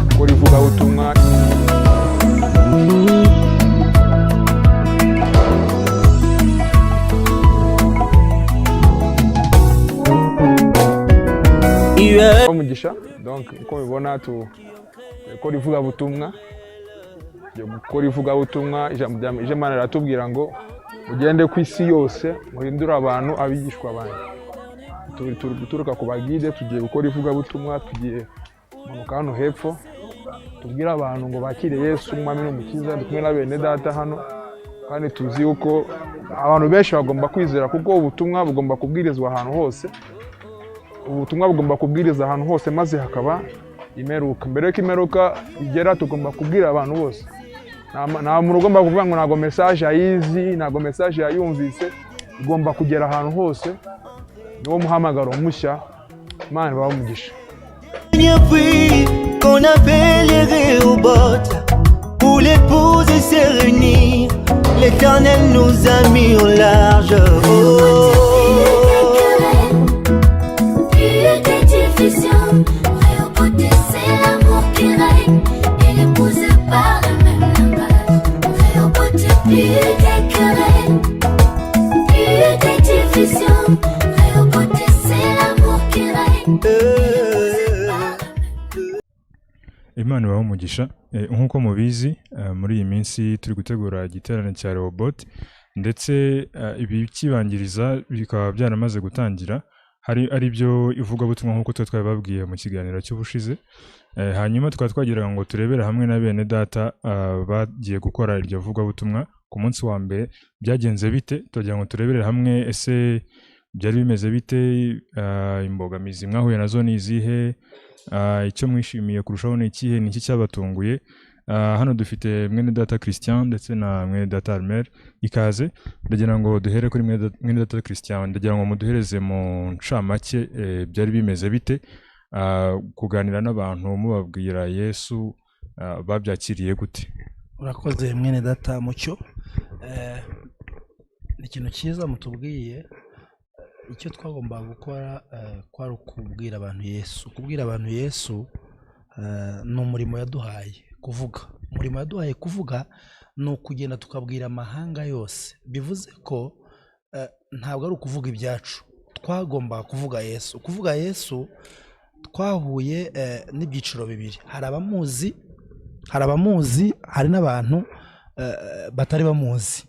Gukora ivugabutumwa. Umugisha. Donc uko mubibona, gukora ivugabutumwa, tugiye gukora ivugabutumwa. Ijambo ry'Imana riratubwira ngo mugende ku isi yose, muhindure abantu abigishwa banjye. Turi guturuka ku bagide, tugiye gukora ivugabutumwa, tugiye kumanuka hano hepfo tubwire abantu ngo bakire Yesu umwami n'umukiza. Ndi kumwe na bene data hano, kandi tuzi yuko abantu benshi bagomba kwizera, kuko ubutumwa bugomba kubwirizwa ahantu hose. Ubutumwa bugomba kubwiriza ahantu hose, maze hakaba imperuka. Mbere y'uko imperuka igera, tugomba kubwira abantu bose. Nta muntu ugomba kuvuga ngo ntabwo message ayizi, ntabwo message yayumvise. Igomba kugera ahantu hose. Niwo muhamagaro mushya. Imana ibahe umugisha. Puits qu'on appelle Rehoboth, où l'épouse s'est réunie, l'Éternel nous a mis au large. Oh. Plus de division, Rehoboth, c'est l'amour qui règne, et l'épouse parle le même langage. Rehoboth, plus de querelles, plus de division, Rehoboth, c'est l'amour qui règne. Et l'épouse parle le même. Imana ibahe umugisha. Nk'uko mubizi, muri iyi minsi turi gutegura igiterane cya Rehoboth, ndetse ibikibanziriza bikaba byaramaze gutangira, hari ari byo ivugabutumwa, nk'uko tuba twabibabwiye mu kiganiro cy'ubushize. Hanyuma tukaba twagira ngo turebere hamwe na bene data bagiye gukora iryo vugabutumwa ku munsi wa mbere byagenze bite. Turagira ngo turebere hamwe: ese byari bimeze bite? Imbogamizi mwahuye nazo ni izihe? Icyo mwishimiye kurushaho ni ikihe? Ni iki cyabatunguye? Hano dufite mwene data Christian ndetse na mwene data Armel. Ikaze. Ndagira ngo duhere kuri mwene data Christian. Ndagira ngo muduhereze mu ncamake, byari bimeze bite kuganira n'abantu mubabwira Yesu? Babyakiriye gute? Urakoze, mwene data Mucyo. Ni ikintu cyiza mutubwiye. Icyo twagombaga gukora kwari ukubwira abantu Yesu. Kubwira abantu Yesu ni umurimo yaduhaye kuvuga. Umurimo yaduhaye kuvuga ni ukugenda tukabwira amahanga yose. Bivuze ko ntabwo ari ukuvuga ibyacu, twagombaga kuvuga Yesu. Kuvuga Yesu, twahuye n'ibyiciro bibiri: hari abamuzi, hari n'abantu batari bamuzi.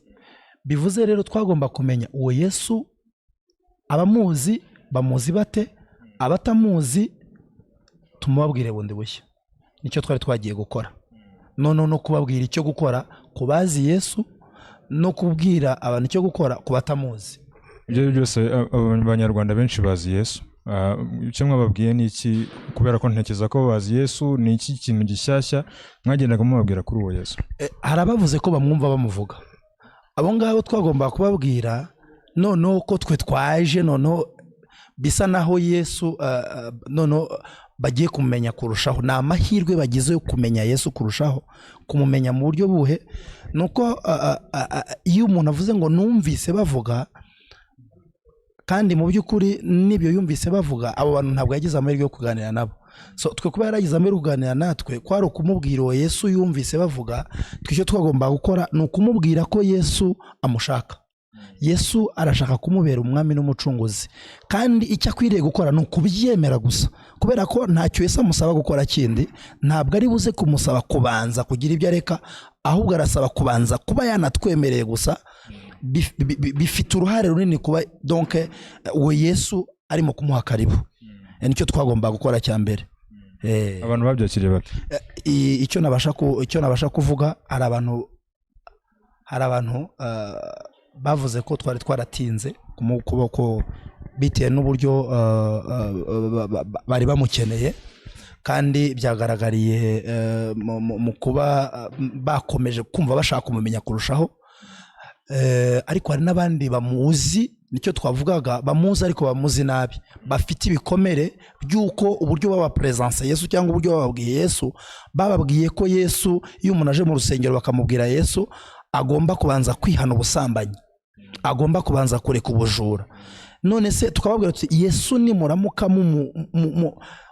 Bivuze rero twagomba kumenya uwo Yesu, abamuzi bamuzi bate, abatamuzi tumubabwire bundi bushya. Nicyo twari twagiye gukora noneho, no kubabwira icyo gukora ku bazi Yesu, no kubwira abantu icyo gukora ku batamuzi. Ibyo ari byo byose, Abanyarwanda benshi bazi Yesu. Icyo mwababwiye ni iki? Kubera ko ntekereza ko bazi Yesu, ni iki kintu gishyashya mwagendaga mubabwira kuri uwo Yesu? Hari abavuze ko bamwumva bamuvuga. Abo ngabo twagomba kubabwira noneho ko twe twaje, noneho bisa naho Yesu noneho bagiye kumenya kurushaho. Ni amahirwe bagize yo kumenya Yesu kurushaho. Kumumenya mu buryo buhe? Ni uko iyo umuntu avuze ngo numvise bavuga, kandi mu by'ukuri n'ibyo yumvise bavuga, abo bantu ntabwo yagize amahirwe yo kuganira nabo. So twe kuba yaragize amahirwe yo kuganira natwe, kwari ukumubwira uwo Yesu yumvise bavuga. Twe icyo twagomba gukora ni ukumubwira ko Yesu amushaka. Yesu arashaka kumubera umwami n'umucunguzi, kandi icyo akwiriye gukora ni ukubyemera gusa, kubera ko ntacyo Yesu amusaba gukora kindi. Ntabwo ari buze kumusaba kubanza kugira ibyo areka, ahubwo arasaba kubanza kuba yanatwemereye gusa. Bifite uruhare runini kuba donc uwo Yesu arimo kumuha karibu. Nicyo twagomba gukora cya mbere. Abantu babyakiriye bate? Icyo nabasha kuvuga, hari abantu bavuze ko twari twaratinze kuboko, bitewe n'uburyo bari bamukeneye, kandi byagaragariye mu kuba bakomeje kumva bashaka kumumenya kurushaho. Ariko hari n'abandi bamuzi, nicyo twavugaga, bamuzi ariko bamuzi nabi, bafite ibikomere by'uko uburyo babaperesanse Yesu cyangwa uburyo bababwiye Yesu. Bababwiye ko Yesu, iyo umuntu aje mu rusengero bakamubwira Yesu, agomba kubanza kwihana ubusambanyi, agomba kubanza kureka ubujura. None se tukababwira tuti: Yesu nimuramuka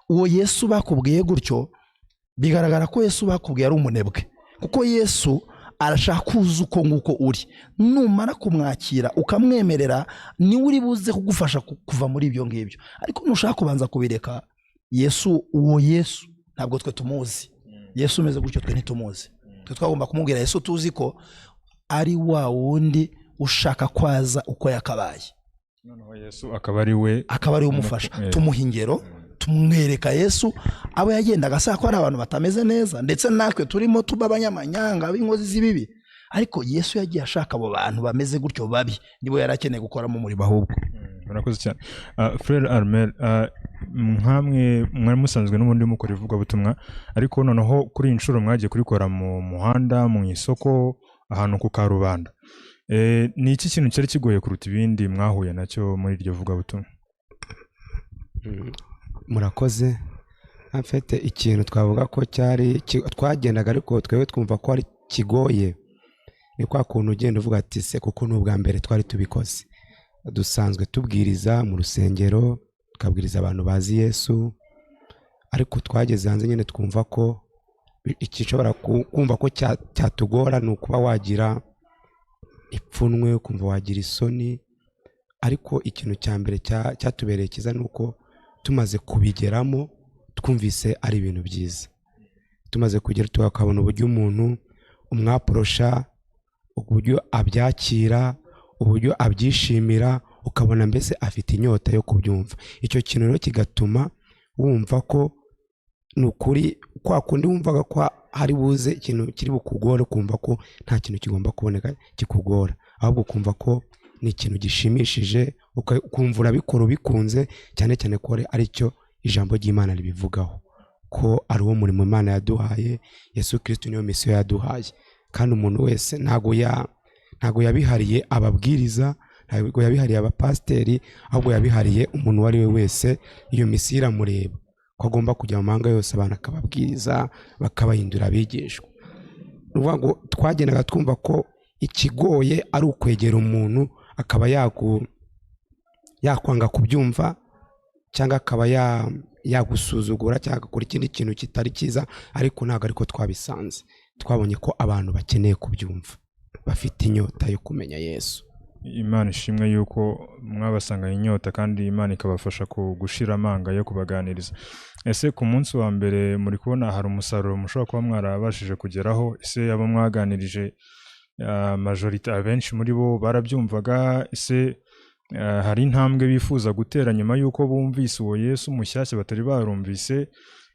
uwo Yesu bakubwiye gutyo. Bigaragara ko Yesu bakubwiye ari umunebwe, kuko Yesu arashaka kuza uko nguko uri. Numara kumwakira ukamwemerera, niwe uri buze kugufasha kuva muri ibyo ngibyo. Ariko nushaka kubanza kubireka, Yesu, uwo Yesu ntabwo twe tumuzi. Yesu umeze gutyo twe ntitumuzi. Twe twagomba kumubwira Yesu tuzi ko ari wa wundi ushaka kwaza uko yakabaye. Noneho Yesu akaba ari we akaba ariwe umufasha. Tumuha ingero, tumwereka Yesu abo yagendaga asanga ko ari abantu batameze neza, ndetse natwe turimo tuba abanyamanyanga b'inkozi z'ibibi. Ariko Yesu yagiye ashaka abo bantu bameze gutyo babi, nibo yari akeneye gukoramo umurimo ahubwo. Murakoze cyane. Frère Armel, nkamwe mwari musanzwe n'ubundi mukora ivugabutumwa, ariko noneho kuri iyi nshuro mwagiye kurikora mu muhanda, mu isoko, ahantu ku karubanda. Ni iki kintu cyari kigoye kuruta ibindi mwahuye nacyo muri iryo vugabutumwa? Murakoze. En fait, ikintu twavuga ko cyari twagendaga ariko twebwe twumva ko ari kigoye, ni kwa kuntu ugenda uvuga ati se, kuko ni ubwa mbere twari tubikoze. Dusanzwe tubwiriza mu rusengero, tukabwiriza abantu bazi Yesu, ariko twageze hanze nyine twumva ko igishobora kumva ko cyatugora ni ukuba wagira ipfunwe, ukumva wagira isoni. Ariko ikintu cya mbere cyatubereye cyiza ni uko tumaze kubigeramo twumvise ari ibintu byiza. Tumaze kugera tukabona uburyo umuntu umwaporosha, uburyo abyakira, uburyo abyishimira, ukabona mbese afite inyota yo kubyumva. Icyo kintu rero kigatuma wumva ko ni ukuri, kwa kundi wumvaga ko hari buze ikintu kiri bukugore, ukumva ko nta kintu kigomba kuboneka kikugora, ahubwo ukumva ko ni ikintu gishimishije, ukumva urabikora ubikunze, cyane cyane ko ari cyo ijambo ry'Imana ribivugaho, ko ari wo murimo Imana yaduhaye. Yesu Kristo niyo misiyo yaduhaye, kandi umuntu wese ntago yabihariye ababwiriza, ntabwo yabihariye abapasiteri, ahubwo yabihariye umuntu uwo ari we wese. Iyo misiyo iramureba, ko agomba kujya mu mahanga yose, abantu akababwiriza, bakabahindura abigishwa. Ni ukuvuga ngo twagendaga twumva ko ikigoye ari ukwegera umuntu akaba yakwanga kubyumva, cyangwa akaba yagusuzugura, cyangwa agakora ikindi kintu kitari cyiza. Ariko ntabwo ariko twabisanze. Twabonye ko abantu bakeneye kubyumva, bafite inyota yo kumenya Yesu. Imana ishimwe yuko mwabasanganye inyota, kandi Imana ikabafasha gushira amanga yo kubaganiriza. Ese ku munsi wa mbere muri kubona hari umusaruro mushobora kuba mwarabashije kugeraho? Ese abo mwaganirije, majorité, abenshi muri bo barabyumvaga? Ese hari intambwe bifuza gutera nyuma y'uko bumvise uwo Yesu mushyashya batari barumvise?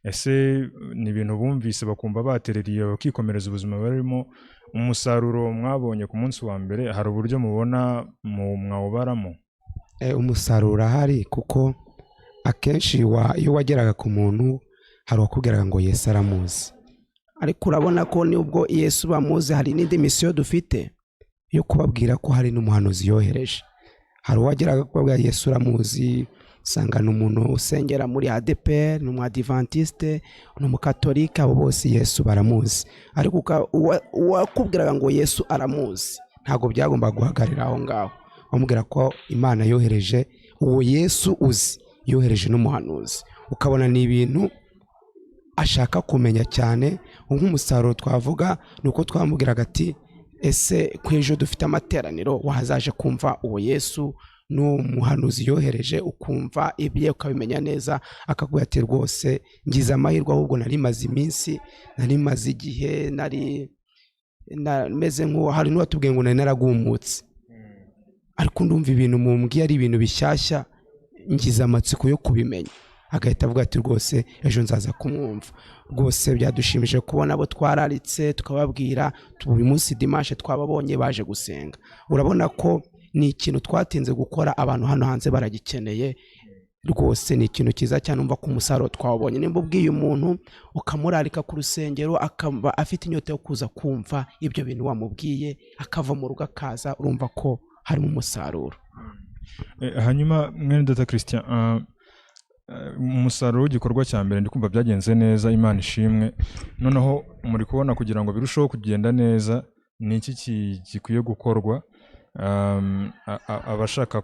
Ese ni ibintu bumvise bakumva batereriye bakikomereza ubuzima barimo? Umusaruro mwabonye ku munsi wa mbere, hari uburyo mubona mwawubaramo? Umusaruro urahari, kuko akenshi iyo wageraga ku muntu hari uwakubwiraga ngo Yesu aramuzi. Ariko urabona ko nubwo Yesu bamuzi, hari n'indi misiyo dufite yo kubabwira ko hari n'umuhanuzi yohereje. Hari uwageraga kubabwira Yesu uramuzi, usanga ni umuntu usengera muri ADEPR, ni umwadivantiste, ni umukatolika, abo bose Yesu baramuzi. Ariko uwakubwiraga ngo Yesu aramuzi, ntabwo byagombaga guhagarara aho ngaho. Bamubwira ko Imana yohereje uwo Yesu uzi, yohereje n'umuhanuzi. Ukabona ni ibintu ashaka kumenya cyane. Nk'umusaruro twavuga ni uko twamubwiraga ati ese ko ejo dufite amateraniro, wazaje kumva uwo Yesu n'uwo muhanuzi yohereje, ukumva ibye ukabimenya neza. Akakubwira ati rwose ngize amahirwe, ahubwo nari maze iminsi, nari maze igihe, nari meze nk'uwo. Hari n'uwatubwiye ngo nari naragumutse, ariko ndumva ibintu mumbwiye ari ibintu bishyashya, ngize amatsiko yo kubimenya. Agahita avuga ati rwose ejo nzaza kumwumva. Rwose byadushimije kubona abo twararitse tukababwira uyu munsi dimanche twababonye baje gusenga. Urabona ko ni ikintu twatinze gukora, abantu hano hanze baragikeneye rwose, ni ikintu cyiza cyane. Umva ko umusaruro twawubonye. Nimba ubwiye umuntu ukamurarika ku rusengero, akaba afite inyota yo kuza kumva ibyo bintu wamubwiye, akava mu rugo akaza, urumva ko harimo umusaruro. Hanyuma mwene data Christian, umusaruro w'igikorwa cya mbere ndikumva byagenze neza, Imana ishimwe. Noneho muri kubona kugira ngo birusheho kugenda neza, ni iki gikwiye gukorwa? Abashaka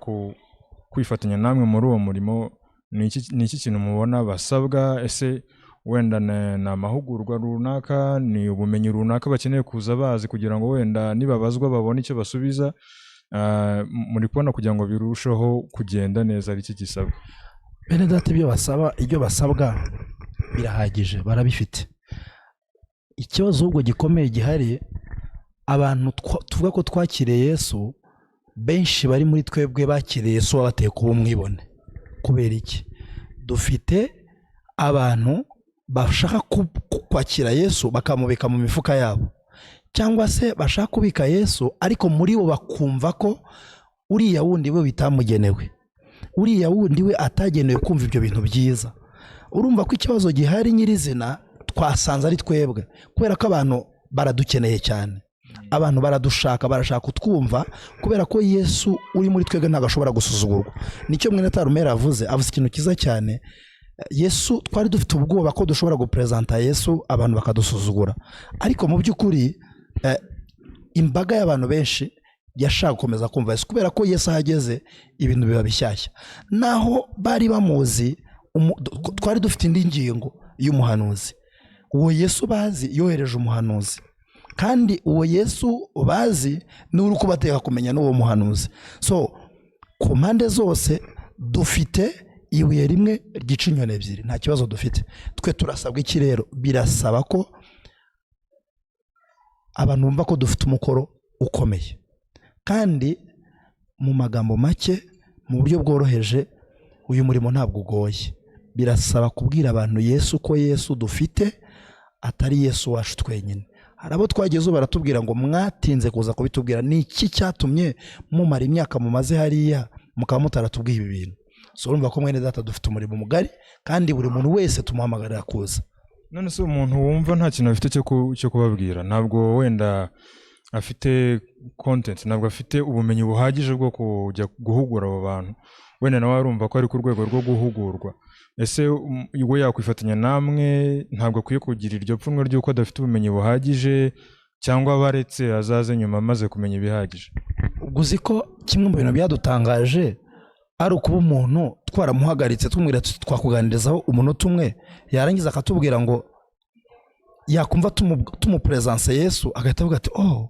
kwifatanya namwe muri uwo murimo, ni iki kintu mubona basabwa? Ese Wenda ni amahugurwa runaka, ni ubumenyi runaka bakeneye kuza bazi kugira ngo wenda nibabazwa babone icyo basubiza. Muri kubona kugira ngo birusheho kugenda neza ari iki gisabwa? Bene data, ibyo basaba, ibyo basabwa birahagije, barabifite. Ikibazo ahubwo gikomeye gihari, abantu tuvuga ko twakiriye Yesu, benshi bari muri twebwe bakiriye Yesu wabateye kuba umwibone. Kubera iki? Dufite abantu bashaka kwakira Yesu bakamubika mu mifuka yabo, cyangwa se bashaka kubika Yesu ariko muri bo bakumva ko uriya wundi we bitamugenewe, uriya wundi we atagenewe kumva ibyo bintu byiza. Urumva ko ikibazo gihari nyirizina twasanze ari twebwe, kubera ko abantu baradukeneye cyane, abantu baradushaka, barashaka kutwumva, kubera ko Yesu uri muri twebwe ntabwo ashobora gusuzugurwa. Nicyo mwene Tarumera avuze ikintu cyiza cyane. Yesu, twari dufite ubwoba ko dushobora guperezanta Yesu abantu bakadusuzugura, ariko mu by'ukuri imbaga y'abantu benshi yashaka gukomeza kumva Yesu, kubera ko Yesu ahageze ibintu biba bishyashya. Naho bari bamuzi, twari dufite indi ngingo y'umuhanuzi. Uwo Yesu bazi yohereje umuhanuzi, kandi uwo Yesu bazi ni uri kubateka kumenya n'uwo muhanuzi. So ku mpande zose dufite ibuye rimwe ryica inyoni ebyiri, nta kibazo dufite. Twe turasabwa iki rero? Birasaba ko abantu bumva ko dufite umukoro ukomeye, kandi mu magambo make, mu buryo bworoheje, uyu murimo ntabwo ugoye. Birasaba kubwira abantu Yesu, ko Yesu dufite atari Yesu wacu twenyine. Hari abo twagezeho baratubwira ngo mwatinze kuza kubitubwira, ni iki cyatumye mumara imyaka mumaze hariya mukaba mutaratubwiye ibi bintu? So urumva ko mwene data dufite umurimo mugari, kandi buri muntu wese tumuhamagarira kuza. None se umuntu wumva nta kintu afite cyo kubabwira, ntabwo wenda afite content, ntabwo afite ubumenyi buhagije bwo kujya guhugura abo bantu, wenda nawe arumva ko ari ku rwego rwo guhugurwa, ese we yakwifatanya namwe? Ntabwo akwiye kugira iryo pfunwe ry'uko adafite ubumenyi buhagije, cyangwa baretse azaze nyuma amaze kumenya ibihagije? Ubwo uzi ko kimwe mu bintu byadutangaje ari ukuba umuntu twaramuhagaritse tumubwira tuti twakuganirizaho umunota umwe, yarangiza akatubwira ngo yakumva tumuperezanse Yesu, agahita avuga ati oh,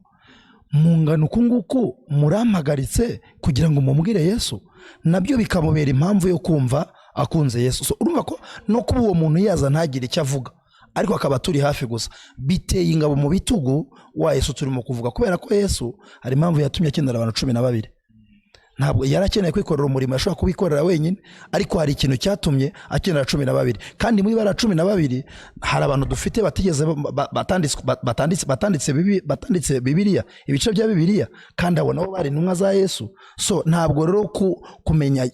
mungana uku nguku murampagaritse kugira ngo mumubwire Yesu, nabyo bikamubera impamvu yo kumva akunze Yesu. So, urumva ko no kuba uwo muntu yaza ntagire icyo avuga ariko akaba turi hafi gusa, biteye ingabo mu bitugu wa Yesu turimo kuvuga, kubera ko Yesu hari impamvu yatumye akenera abantu 12. Ntabwo yari akeneye kwikorera umurimo, yashobora kuwikorera wenyine, ariko hari ikintu cyatumye akenera 12. Kandi muri bariya 12 hari abantu dufite batigeze batanditse Bibiliya, ibice bya Bibiliya, kandi abo nabo bari intumwa za Yesu. So ntabwo rero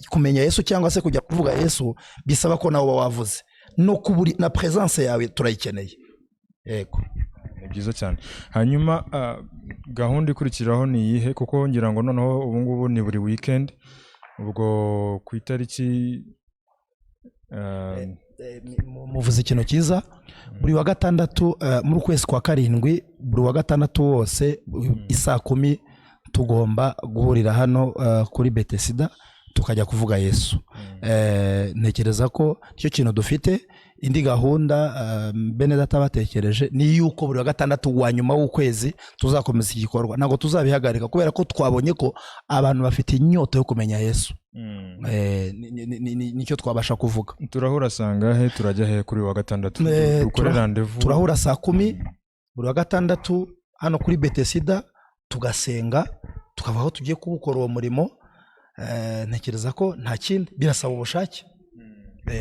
kumenya Yesu cyangwa se kujya kuvuga Yesu bisaba ko nawe uba wavuze, no kuburi na presence yawe turayikeneye. Yego. Ni byiza cyane. Hanyuma gahunda ikurikiraho ni iyihe? Kuko ngira ngo noneho ubu ngubu ni buri weekend, ubwo ku itariki Muvuze ikintu cyiza. Buri wa gatandatu muri ukwezi kwa 7, buri wa gatandatu wose isaa 10 tugomba guhurira hano kuri Betesida tukajya kuvuga Yesu. Ntekereza ko nicyo kintu dufite. Indi gahunda bene data batekereje ni yuko buri wa gatandatu wa nyuma w'ukwezi tuzakomeza iki gikorwa, ntabwo tuzabihagarika, kubera ko twabonye ko abantu bafite inyota yo kumenya Yesu. Nicyo twabasha kuvuga. Turahura sangahe? Turajya he kuri wa gatandatu? Dukore rendezvous. Turahura saa 10 buri wa gatandatu hano kuri Betesida, tugasenga, tukava aho tugiye kuwukora uwo murimo. Ntekereza ko nta kindi, birasaba ubushake.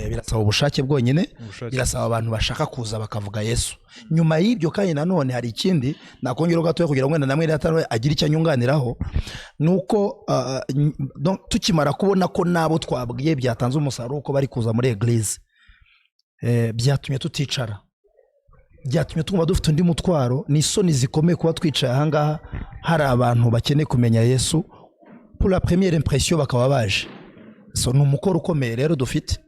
Birasaba ubushake bwonyine, birasaba abantu bashaka kuza bakavuga Yesu. Nyuma y'ibyo kandi nanone hari ikindi nakongeraho gatoya kugira ngo wenda namwe data agire icyo anyunganiraho, nuko tukimara kubona ko nabo twabwiye byatanze umusaruro ko bari kuza muri eglise, byatumye tuticara, byatumye twumva dufite undi mutwaro. Ni isoni zikomeye kuba twicaye aha ngaha hari abantu bakeneye kumenya Yesu pour la première impression bakaba baje. So ni umukoro ukomeye rero dufite.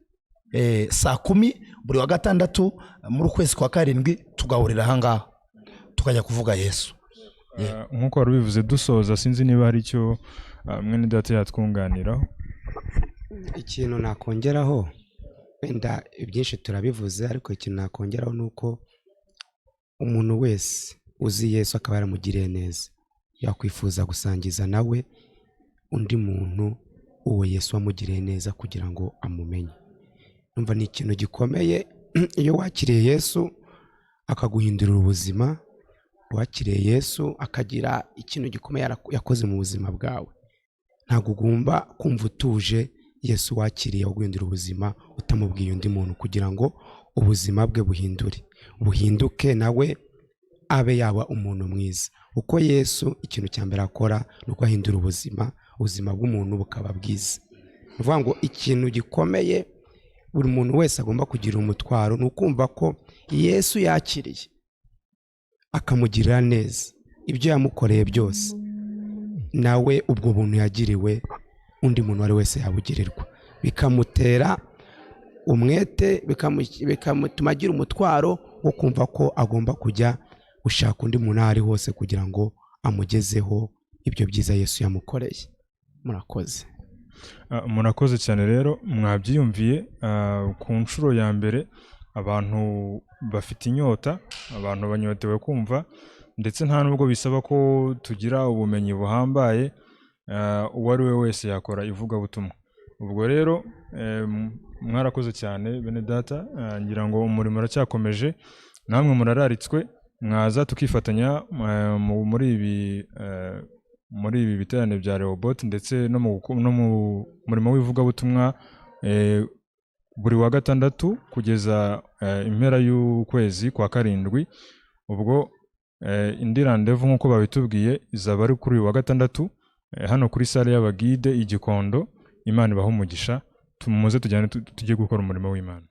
Saa 10 buri wa gatandatu muri ukwezi kwa 7 tugahurira aha ngaha tukajya kuvuga Yesu. Nkuko wari ubivuze dusoza, sinzi niba hari icyo mwene data yatwunganiraho. Ikintu nakongeraho, Wenda ibyinshi turabivuze, ariko ikintu nakongeraho ni uko umuntu wese uzi Yesu akaba yaramugiriye neza, yakwifuza gusangiza nawe undi muntu uwo Yesu wamugiriye neza kugira ngo amumenye. Numva ni ikintu gikomeye iyo wakiriye Yesu akaguhindurira ubuzima, wakiriye Yesu akagira ikintu gikomeye yakoze mu buzima bwawe, ntabwo ugomba kumva utuje Yesu wakiriye uguhindura ubuzima utamubwiye undi muntu kugira ngo ubuzima bwe buhinduke nawe abe yaba umuntu mwiza. Uko Yesu ikintu cya mbere akora ni uko ahindura ubuzima, ubuzima bw'umuntu bukaba bwiza. Ni ukuvuga ngo ikintu gikomeye buri muntu wese agomba kugira umutwaro ni ukumva ko Yesu yakiriye akamugirira neza, ibyo yamukoreye byose nawe ubwo buntu yagiriwe undi muntu uwo ari wese yabugirirwa, bikamutera umwete, bikamutuma agira umutwaro wo kumva ko agomba kujya gushaka undi muntu aho ari hose kugira ngo amugezeho ibyo byiza Yesu yamukoreye. Murakoze. Murakoze cyane rero, mwabyiyumviye ku nshuro ya mbere abantu bafite inyota, abantu banyotewe kumva, ndetse nta nubwo bisaba ko tugira ubumenyi buhambaye, uwo ari we wese yakora ivugabutumwa. Ubwo rero mwarakoze cyane bene data, ngira ngo umurimo uracyakomeje, namwe murararitswe, mwaza tukifatanya muri ibi biterane bya Rehoboth ndetse no mu murimo w'ivugabutumwa buri wa gatandatu kugeza impera y'ukwezi kwa karindwi. Ubwo indi randevu nk'uko babitubwiye izaba ari kuri uyu wa gatandatu hano kuri sale y'abagide i Gikondo. Imana ibahe umugisha, tumuze tujyane tujye gukora umurimo w'Imana.